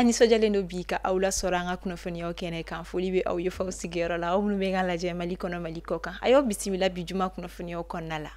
An nisɔndiyalen don bi ka aw lasɔrɔ an ka kunnafoniyaw kɛnɛ kan. Foli bɛ aw ye f'aw sigiyɔrɔ la, aw minnu bɛ k'an lajɛ Mali kɔnɔ, Mali kɔ kan. A y'aw bisimila bi juma kunnafoniyaw kɔnɔna la.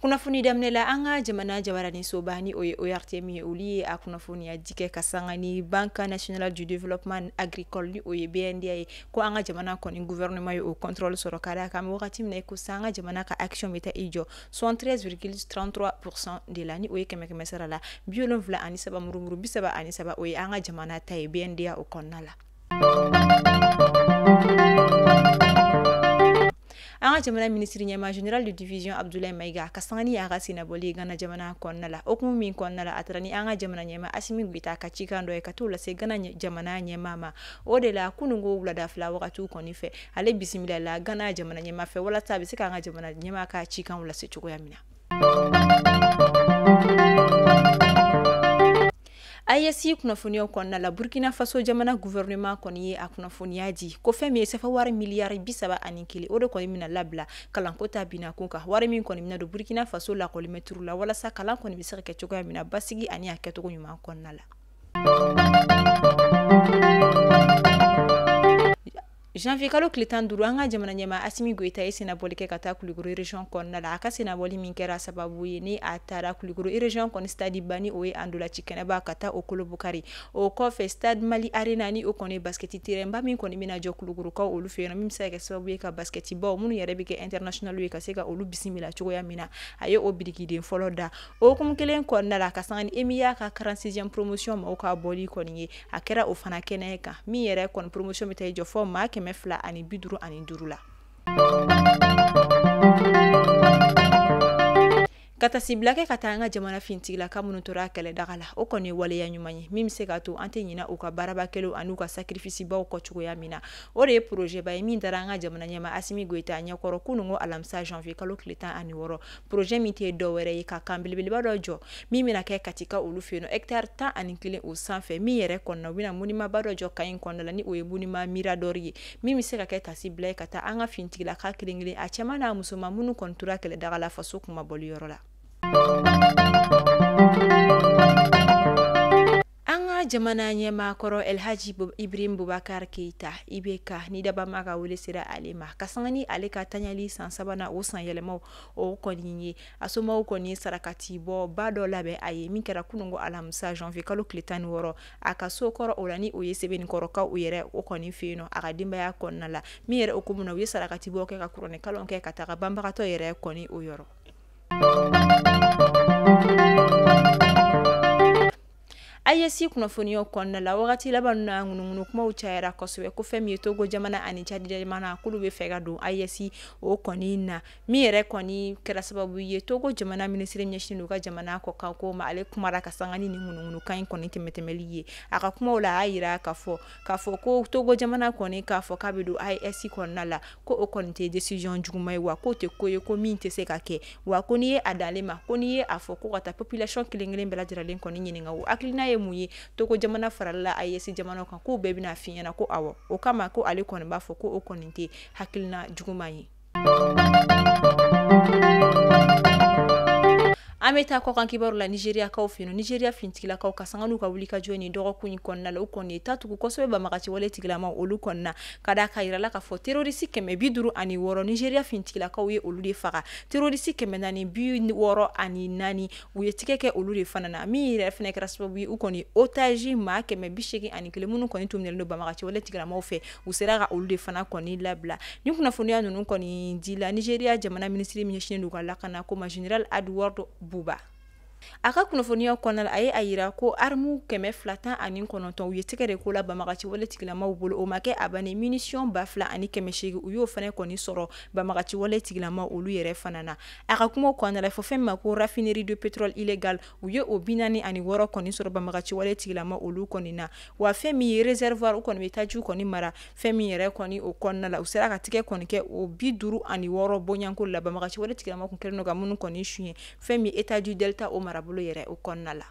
Kunnafoni daminɛ la, an ka jamana jabaraninsoba ni o ye ORTM ye, olu ye a kunnafoniya di kɛ ka sanga ni Banque nationale du développement agricole ni o ye BNDA ye, ko an ka jamana kɔni gouvernement ye o contrôle sɔrɔ ka d'a kan wagati min na i ko sisan an ka jamana ka action bɛ taa i jɔ 73,33% de la, ni o ye kɛmɛ kɛmɛ sara la 73 murumuru 33, o ye an ka jamana ta ye BNDA o kɔnɔna la. An ka jamana minisiri ɲɛmaa général de division Abdoulaye Maïga ka sanga ni a ka sennabɔli Ghana jamana kɔnɔna la, hukumu min kɔnɔna la a taara ni an ka jamana ɲɛmaa Assimi Goïta ka cikan dɔ ye ka t'o lase Ghana jamana ɲɛmaa ma. O de la kununko wulada fila wagatiw kɔni fɛ, ale bisimila la Ghana jamana ɲɛmaa fɛ walasa a bɛ se k'an ka jamana ɲɛmaa ka cikanw lase cogoya min na. AES kunnafoniyaw kɔnɔna la, Burkina Faso jamana gouvernement kɔni ye a kunnafoniya di ko fɛn min ye CFA wari miliyari 31, o de kɔni bɛna labila kalanko ta binna kun kan, wari min kɔni bɛna don Burkina Faso lakɔlimɛtiriw la walasa kalan kɔni bɛ se ka kɛ cogoya min na basigi ani a kɛcogo ɲuman kɔnɔna la. Janvier kalo tile 15, an ka jamana ɲɛmaa Assimi Goïta ye sennabɔli kɛ ka taa Kulukoro région kɔnɔna la. A ka sennabɔli min kɛra sababu ye ni a taara Kulukoro région kɔni stade ba ni o ye Andolaci kɛnɛba ka taa o Kolobukari. O kɔfɛ stade Mali Arena ni o kɔni ye basket terrain ba min kɔni bɛna jɔ Kulukorokaw olu fɛ yen nɔ, min bɛ se ka kɛ sababu ye ka basket baw minnu yɛrɛ bɛ kɛ international ye ka se ka olu bisimila cogoya min na, a ye o birikiden fɔlɔ da. O hukumu kelen kɔnɔna la, ka sanga ni EMIA ka 46e promotion maaw ka bɔli kɔni ye, a kɛra o fana kɛnɛ kan min yɛrɛ kɔni promotion bɛ taa i jɔ fɔ maa 255 la. Ka tasibila kɛ ka taa an ka jamana fintigilaka minnu tora kɛlɛdaga la, o kɔni ye waleya ɲuman ye min bɛ se k'a to an tɛ ɲinɛ u ka baaraba kɛlenw ani u ka sacrifice baw kɔ cogoya min na. O de ye projet ba ye min dara an ka jamana ɲɛmaa Assimi Goïta ɲɛkɔrɔ kununko alamisa janvier kalo tile 16, projet min tɛ dɔwɛrɛ ye ka kan belebeleba dɔ jɔ min bɛna kɛ Katika olu fɛ yen nɔ, hectare 11 o sanfɛ, min yɛrɛ kɔnɔna u bɛna monument ba dɔ jɔ kan in kɔnɔna la ni o ye monument Mirador ye, min bɛ se ka kɛ tasibila ye ka taa an ka fintigilaka kelen kelen a cɛman n'a musoman minnu kɔni tora kɛlɛdaga la faso kunmabɔli yɔrɔ la. An ka jamana ɲɛmaa kɔrɔ El Hadji Ibrahim Boubacar Keïta IBK ni dabama ka wele sera ale ma ka sanga ni ale ka taɲali san sabanan o san yɛlɛmaw o kɔni ye, a somaw kɔni ye sarakati bɔ ba dɔ labɛn a ye min kɛra kununko alamisa janvier kalo tile 16 a ka so kɔrɔ o la ni o ye Sebenikɔrɔkaw yɛrɛ o kɔni fɛ yen nɔ a ka denbaya kɔnɔna la, min yɛrɛ hukumu na u ye sarakati bɔ kɛ ka kuranɛ kalanw kɛ ka taga banbagatɔ yɛrɛ kɔni o yɔrɔ. AES kunnafoniyaw kɔnɔna la, wagati laban na ŋunuŋunu kumaw cayara kosɛbɛ ko fɛn min ye Togo jamana ani Tchad jamana k'olu bɛ fɛ ka don AES o kɔni na, min yɛrɛ kɔni kɛra sababu ye Togo jamana minisiri ɲɛsinnen don u ka jamana kɔkan ko ma, ale kumara ka sanga ni nin ŋunuŋunukan in kɔni tɛmɛtɛmɛli ye. A ka kumaw la, a y'a yira k'a fɔ ko Togo jamana kɔni k'a fɔ k'a bɛ don AES kɔnɔna la, ko o kɔni tɛ décision juguman ye, wa k'o tɛ ko ye ko min tɛ se ka kɛ, wa ko n'i ye a d'ale ma, ko n'i ye a fɔ ko ka taa population kelen kelen bɛɛ lajɛlen kɔni ɲininka o hakilina ye mun ye Togo jamana farala AES jamanaw kan, k'o bɛɛ bɛna f'i ɲɛna ko awɔ. O kama ko ale kɔni b'a fɔ ko o kɔni tɛ hakilina juguman ye. An bɛ taa kɔkan kibaru la Nigériakaw fɛ yen nɔ, Nigéria fintigilakaw ka sanga n'u ka wulikajɔ nin dɔgɔkun in kɔnɔna la, u kɔni ye ta tugu kosɛbɛ banbagaci wale tigilamaw olu kɔni na, ka d'a kan yirala k'a fɔ terroriste 556 Nigéria fintigilakaw ye olu de faga, terroriste 464 u ye tigɛ kɛ olu de fana na, min yɛrɛ fana kɛra sababu ye u kɔni otage maa 181 minnu kɔni tun minɛlen don banbagaci wale tigilamaw fɛ, u sera ka olu de fana kɔni labila. Ni kunnafoniya ninnu kɔni dila Nigéria jamana minisiri min ɲɛsinnen don u ka lakana ko ma général Edward Buba, a ka kunnafoniya kɔnɔna la, a ye a yira ko armu 219 u ye tɛgɛ de ko la banbagaci wale tigilamaw bolo, o ma kɛ a bannen munition 2800 u y'o fana kɔni sɔrɔ banbagaci wale tigilamaw olu yɛrɛ fana na. A ka kumaw kɔnɔna la, fɔ fɛn min ma ko raffinerie de pétrole illégal, u ye o 46 kɔni sɔrɔ banbagaci wale tigilamaw olu kɔni na, wa fɛn min ye réservoir u kɔni bɛ tajiw kɔni mara fɛn min yɛrɛ kɔni o kɔnɔna la, u sera ka tigɛ kɔni kɛ o 56 bɔɲɔgɔnko la banbagaci wale tigilamaw kun kɛlen don ka minnu kɔni suɲɛ fɛn min état du delta o marabolo yɛrɛ o kɔnɔna la.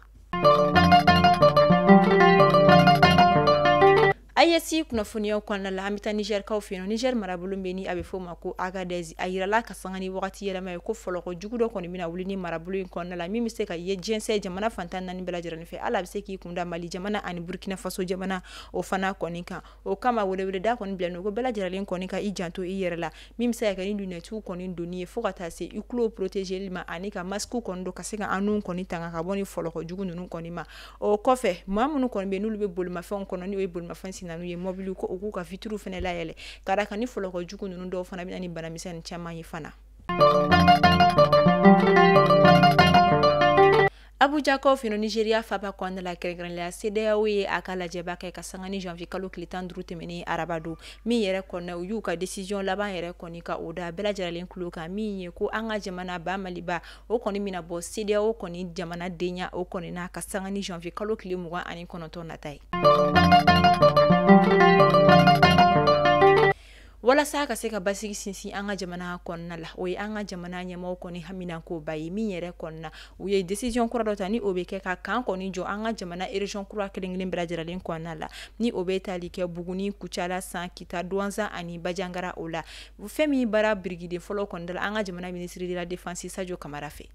AES kunnafoniyaw kɔnɔna la, an bɛ taa Nizɛrikaw fɛ yen. Niger marabolo bɛ ni a bɛ f'o ma ko Agadez, a yirala ka sanga ni wagati yɛlɛma ye ko fɔlɔkɔ jugu dɔ kɔni bɛna wuli ni marabolo in kɔnɔna la, min bɛ se ka ye jɛnsɛn jamana fan 14 bɛɛ lajɛlen fɛ. Hali a bɛ se k'i kunda Mali jamana ani Burkina Faso jamana o fana kɔni kan. O kama weleweleda kɔni bilalen ko bɛɛ lajɛlen kɔni ka i janto i yɛrɛ la, min bɛ se ka kɛ ni lunɛtiw kɔni donni ye fo ka taa se i tulo protégeli ma, ani ka masque kɔni don ka se ka an nun kɔni tanga ka bɔ ni fɔlɔkɔ jugu ninnu kɔni ma. O kɔfɛ, maa minnu kɔni bɛ n'olu bɛ bolimafɛnw kɔnɔ, n'o ye bolimafɛn sennaaniw ye, mɔbiliw, ko u k'u ka vitrew fana layɛlɛ, ka d'a kan ni fɔlɔkɔ jugu ninnu dɔw fana bɛ na ni banamisɛnnin caman ye fana. Abuja kaw fɛ, Nigeria faba kɔnɔna la, kɛrɛnkɛrɛnnenya CEDEAO ye a ka lajɛba kɛ ka sanga ni janvier kalo tile 15 tɛmɛnen araba don, min yɛrɛ kɔnɔ u y'u ka décision laban yɛrɛ kɔni ka o da bɛɛ lajɛlen tulo kan, min ye ko an ka jamana ba Maliba o kɔni bɛna bɔ CEDEAO kɔni jamanadenya o kɔni na ka sanga ni janvier kalo tile 29 nata ye. Walasa ka se ka basigi sinsin an ka jamana kɔnɔna la, o ye an ka jamana ɲɛmɔgɔ kɔni haminankoba ye, min yɛrɛ kɔnɔna u ye décision kura dɔ ta, ni o bɛ kɛ ka kan kɔni jɔ an ka jamana région kura kelen kelen bɛɛ lajɛlen kɔnɔna la, ni o bɛ tali kɛ Buguni, Kucala, San, Kita, Duwanza ani Bajangara. O la, fɛn min baara birikiden fɔlɔ kɔni da la an ka jamana ministre de la défense Sadio Kamara fɛ.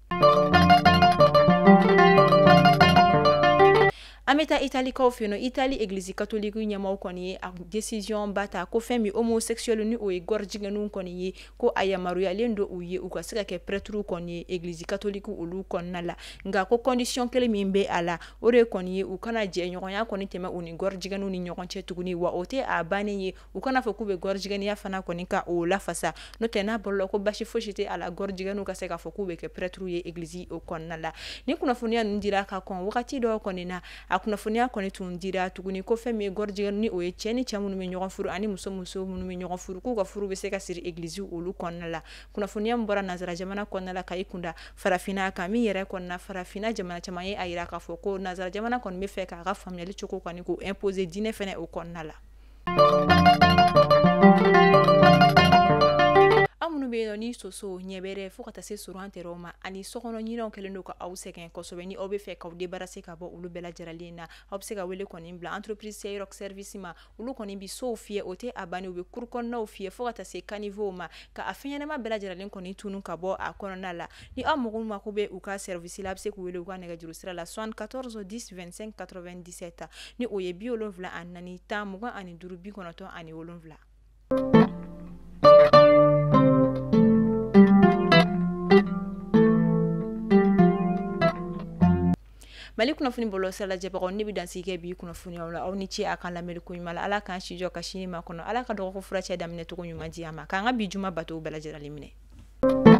An bɛ taa Italikaw fɛ yen. Itali église catholique ɲɛmaaw kɔni ye a décision ba ta ko fɛn min homosexuel, ni o ye gɔrɔjigɛninw kɔni ye, ko a yamaruyalen don u ye u ka se ka kɛ prêtre kɔni ye église catholique olu kɔnɔna la. Nka ko condition kelen min bɛ a la, o de kɔni ye u kana jɛɲɔgɔnya kɔni tɛmɛ u ni gɔrɔjigɛninw ni ɲɔgɔn cɛ tuguni. Wa o tɛ a bannen ye, u kana fɔ k'u bɛ gɔrɔjigɛniya fana kɔni ka o lafasa, n'o tɛ n'a bɔra ko basi fosi tɛ a la gɔrɔjigɛninw ka se k'a fɔ k'u bɛ kɛ prêtre ye église o kɔnɔna la. Ni kunnafoniya ninnu dira ka kɔn wagati dɔw kɔni na, a kunnafoniya kɔni tun dira tuguni ko fɛn min ye gɔrɔjigɛ, ni o ye cɛ ni cɛ minnu bɛ ɲɔgɔn furu ani muso muso minnu bɛ ɲɔgɔn furu, k'u ka furu bɛ se ka siri église olu kɔnɔna la. Kunnafoniya min bɔra nanzara jamana kɔnɔna la ka i kunda farafinna kan, min yɛrɛ kɔnɔna farafinna jamana caman ye a yira k'a fɔ ko nanzara jamana kɔni bɛ fɛ k'a ka faamuyali cogo kɔni k'o imposer diinɛ fɛnɛ o kɔnɔna la. Aw minnu bɛ yen ni soso ɲɛbɛrɛ fo ka taa se soron tɛrɛw ma ani sokɔnɔ ɲinɛw kɛlen don ka aw sɛgɛn kosɛbɛ, ni aw bɛ fɛ k'aw débarrasser ka bɔ olu bɛɛ lajɛlen na, aw bɛ se ka wele kɔni bila entreprise Seyroc service ma. Olu kɔni bɛ sow fiyɛ, o tɛ a bannen, u bɛ kuru kɔnɔnaw fiyɛ fo ka taa se caniveau ma, ka a fɛn ɲɛnama bɛɛ lajɛlen kɔni tunu ka bɔ a kɔnɔna la. Ni aw mɔgɔ mako bɛ u ka service la, a bɛ se k'u wele u ka nɛgɛjuru sira la 74 10 25 97, ni o ye 74 10 25 97. Mali kunnafoni bɔlɔlɔ sira lajɛbagaw, ne bɛ dansigi kɛ bi kunnafoniyaw la. Aw ni ce a kan lamɛnni ko ɲuman la. Ala k'an si jɔ ka sini ma kɔnɔ. Ala ka dɔgɔkun furacɛ daminɛ cogo ɲuman di an ma, k'an ka bi juma bato bɛɛ lajɛlen minɛ.